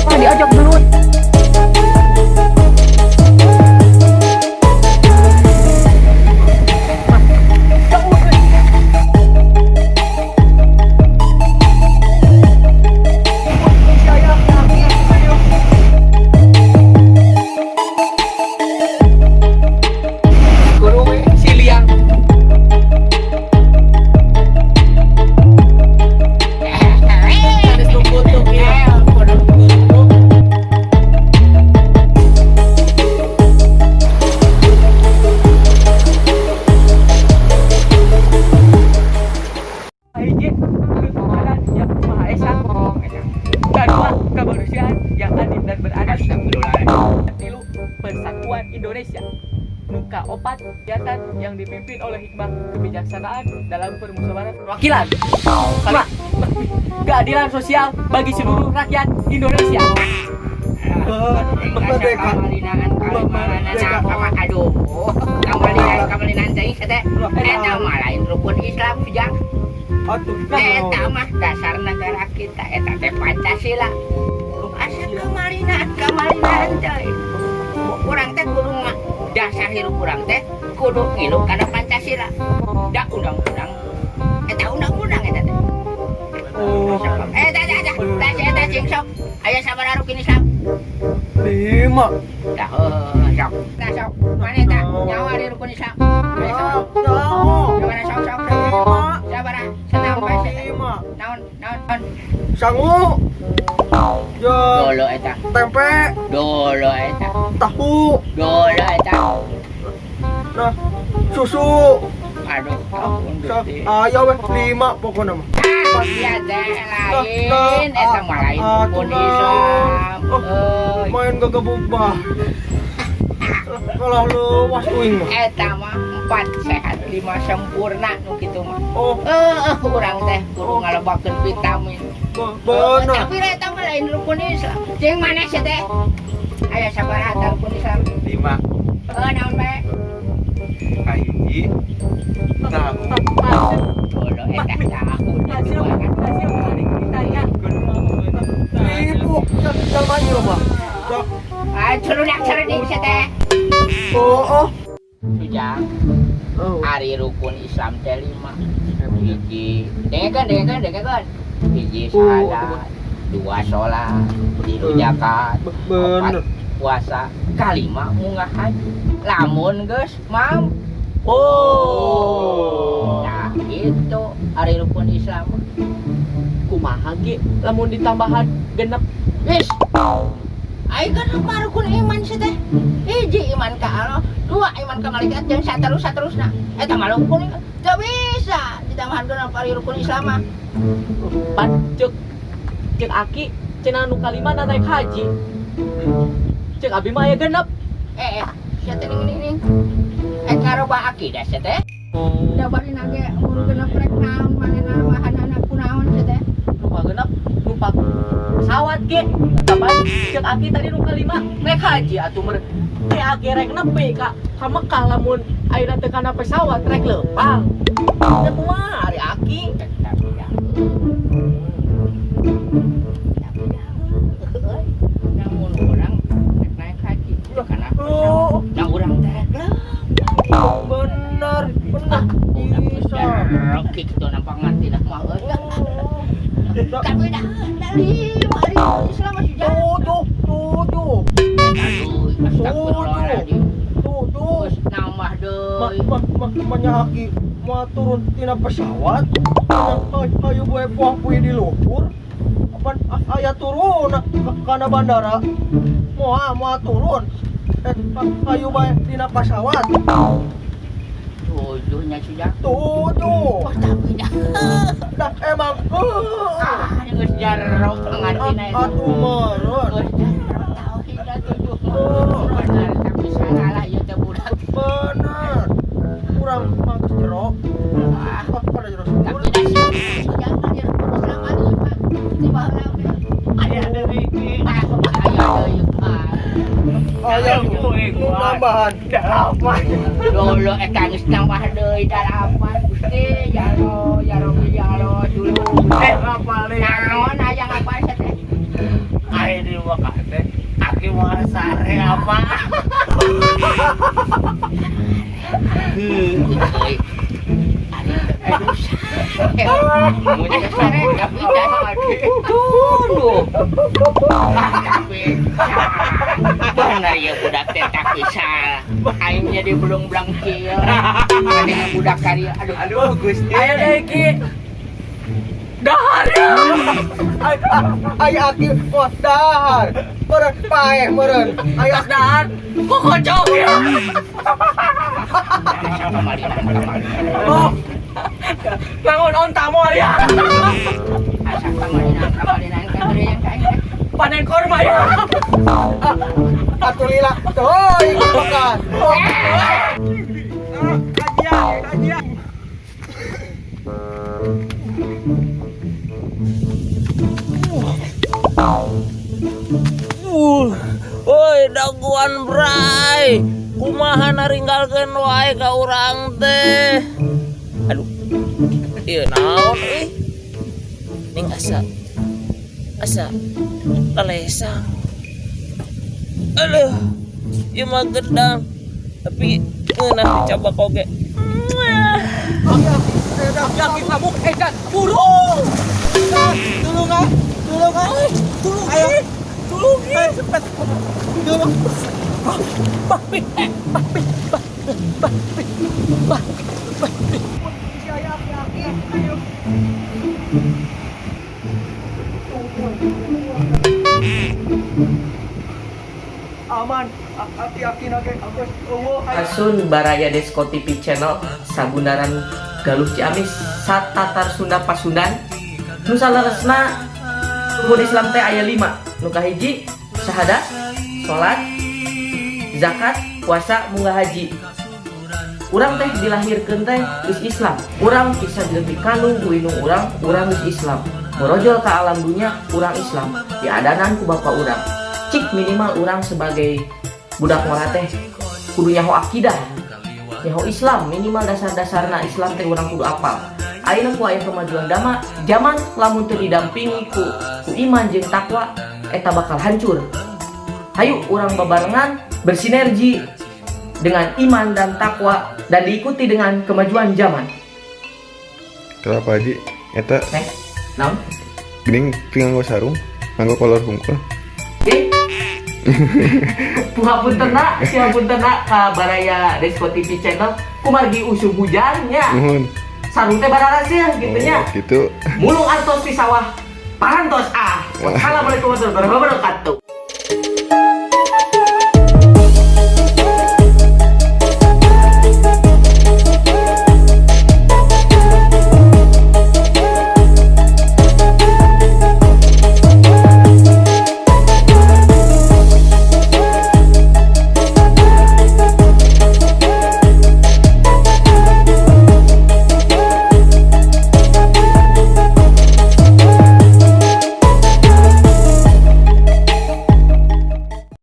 Wah, diajak dulu. Guru si Liang. Ada tuh ya. Hiji, ketuhanan yang Maha Esa. Kedua, kemanusiaan yang adil dan beradab. Tilu, persatuan Indonesia. Nu kaopat, kegiatan yang dipimpin oleh hikmah kebijaksanaan dalam permusyawaratan perwakilan. Kalima, keadilan sosial bagi seluruh rakyat Indonesia. Merdeka. Aduh, kamalinaan kamalinaan cai teh eta mah lain rukun Islam, Jang. Atuh. Eta mah dasar negara kita, eta teh Pancasila. Asa kamalinaan kamalinaan cai? Urang teh kudu mah dasar hirup urang teh kudu ngilu kana Pancasila. Da undang-undang eta, undang-undang eta teh. Oh, Eta eta eta eta eta cing sok aya sabaraha rukun Islam? Lima. Dah, heuh, sok. Tah sok. Mana eta? Nyawa di rukun Islam. Aya sabaraha? Sabaraha, sok sok sok. Sabaraha? Senam bae sia teh. Lima. Naon naon naon? Sangu. Ya, Dolo eta. tempe, Dolo eta. tahu, Dolo eta. Nah, susu. Aduh, ampun Gusti. Aya weh lima pokoknya mah. Ah, sia teh lain, eta mah lain rukun Islam. Oh, Euy. main gagebubah. Kalau lewas uing mah. Eta mah empat sehat lima sempurna nu kitu mah. Oh, Eh, urang teh kudu ngalobakeun vitamin. Bener. Tapi eta mah lain rukun Islam. Jeung mana sia teh? Aya sabaraha tah rukun Islam? Lima. Eh, naon bae? Kahiji tahu. Dolo eta tahu. Hasil hasil hari ditanya. Ibu, jangan loh, Pak. Ah, celudak cerdik sia teh. Oh, oh. Sujang, Oh. ari rukun Islam teh lima. Hiji, dengekeun dengekeun dengekeun. Hiji Oh, syahadat, dua sholat, tilu zakat, Bener. opat puasa, kalima munggah haji. Lamun geus mampu. Oh. Nah, itu ari rukun Islam. Kumaha ge lamun ditambahan genep? Wis. Ai kan mah rukun iman sih teh. Hiji iman ka Allah, dua iman ka malaikat jeung saterus saterusna. Eta mah rukun iman. Teu bisa ditambahan genep ari rukun Islam mah. Pan cek cek aki cenah nu kalima na naik haji. Cek abi mah aya genep. Eh, eh, sia teh ning ning. Eh, ngaroba akidah sia teh. Oh. Da bari nage mun genep rek naon manehna wahanana kunaon sia teh. Lupa genep numpak pesawat ge. Kapan cek aki tadi nu kalima naik haji atuh mer teh aki rek nepi ka Mekah lamun ayeuna teu kana pesawat rek leumpang. Teh kumaha ari aki? Tapi dah. Tapi dah. Euy, namun urang rek naik haji kana Oh, pesawat. Da urang teh rek leumpang. bener, bener. Bisa. Gitu nampak ngerti dah mah euy. Tapi dah lima ari Islam masih jalan. Tujuh, tujuh, Aduh, astagfirullahaladzim. Tujuh. Terus nambah Ma, deui. ma, ma, manya aki mau turun tina pesawat. Ayo, ayo buat puah di luhur. Apaan? Ah, Aya turun kana bandara. Moal moal turun. Eh, hayu bae dina pasawat. Tujuhnya sudah. Tujuh. Oh, tapi dah. Dah emang heuh. Ah, geus jaro ngartina itu. Atuh meureun. Geus jaro tauhid tujuh. Oh. Benar, tapi salah ieu teh budak. Bener. Urang mah geus jero. Ah, Ah, kada jero sumur. tapi dah sia sudah mah jero selama ieu mah. Di baheula oge. Aya deui, Ki. Ah, aya deui ah. Aya nu nambahan. 8. Lolo eta geus nambah deui 8 Gusti ya Allah ya Rabbi ya Allah dulu. Eh, apa deui? Naon aya ngapal teh? Aya di Mekah teh. Aki moal sare apa? Euy. Ari teh mun teh sare tapi dah tunduh. Ah, tapi bener ya budak teh tapi salah. Aing jadi belum-belang kieu. Ada budak karya aduh. Aduh, Gusti. Aya deui, Ki. Dahar ya. Aya aki moal dahar. Meureun paeh meureun. Aya Tos dahar. Kokocok ya. Asa kamarinan kamarinan. Oh. Bangun onta moal ya. Asa kamarinan kamarinan kamarinan ka aing teh. Panen korma ya. Atuh lila. Teuing makan. Oh. Kajian, kajian. Woi, daguan bray. Kumaha naringgalkeun wae ka urang teh. Aduh. Ieu naon euy? Ning asa asa lalesang. Aduh. Ieu mah gedang. Tapi ngeunah dicabak oge. Yakin mabuk edan burung. Tulung ah. Tulung ah. Tulung, Ayo. tulung. Ayo cepet. Tulung. Bah, bi, eh, bah, bi, bah, bah, bi, bah, bah, bi. Si aya aki-aki. Ayo. Aman, aki-aki na ge geus eueuh. Asun Baraya Desko TV Channel Sabundaran Galuh Ciamis Satatar Sunda Pasundan nu saleresna rukun Islam teh aya 5 nu kahiji syahadat, salat, zakat, puasa, munggah haji. Urang teh dilahirkeun teh geus Islam. Urang bisa dilebih kandung ku indung urang, urang geus Islam. Morojol ka alam dunya urang Islam. Diadanan ku bapa urang. Cik minimal urang sebagai budak ngora teh kudu nyaho akidah, nyaho Islam, minimal dasar-dasarna Islam teh urang kudu apal. Ayeuna ku aya kemajuan dama, zaman lamun teu didampingi ku iman jeung takwa eta bakal hancur. Hayu urang babarengan bersinergi dengan iman dan takwa dan diikuti dengan kemajuan zaman. Kenapa Haji? Eta Teh, naon? Geuning nganggo sarung, nganggo kolor hungkul. Oke. Pungapuntenna, siapuntenna ka Baraya Desko TV Channel kumargi usum hujannya. Nuhun. Sarung teh bararaseuh gitu nya. Oh, gitu. Mulung artos di sawah, parantos ah. Wassalamualaikum warahmatullahi wabarakatuh.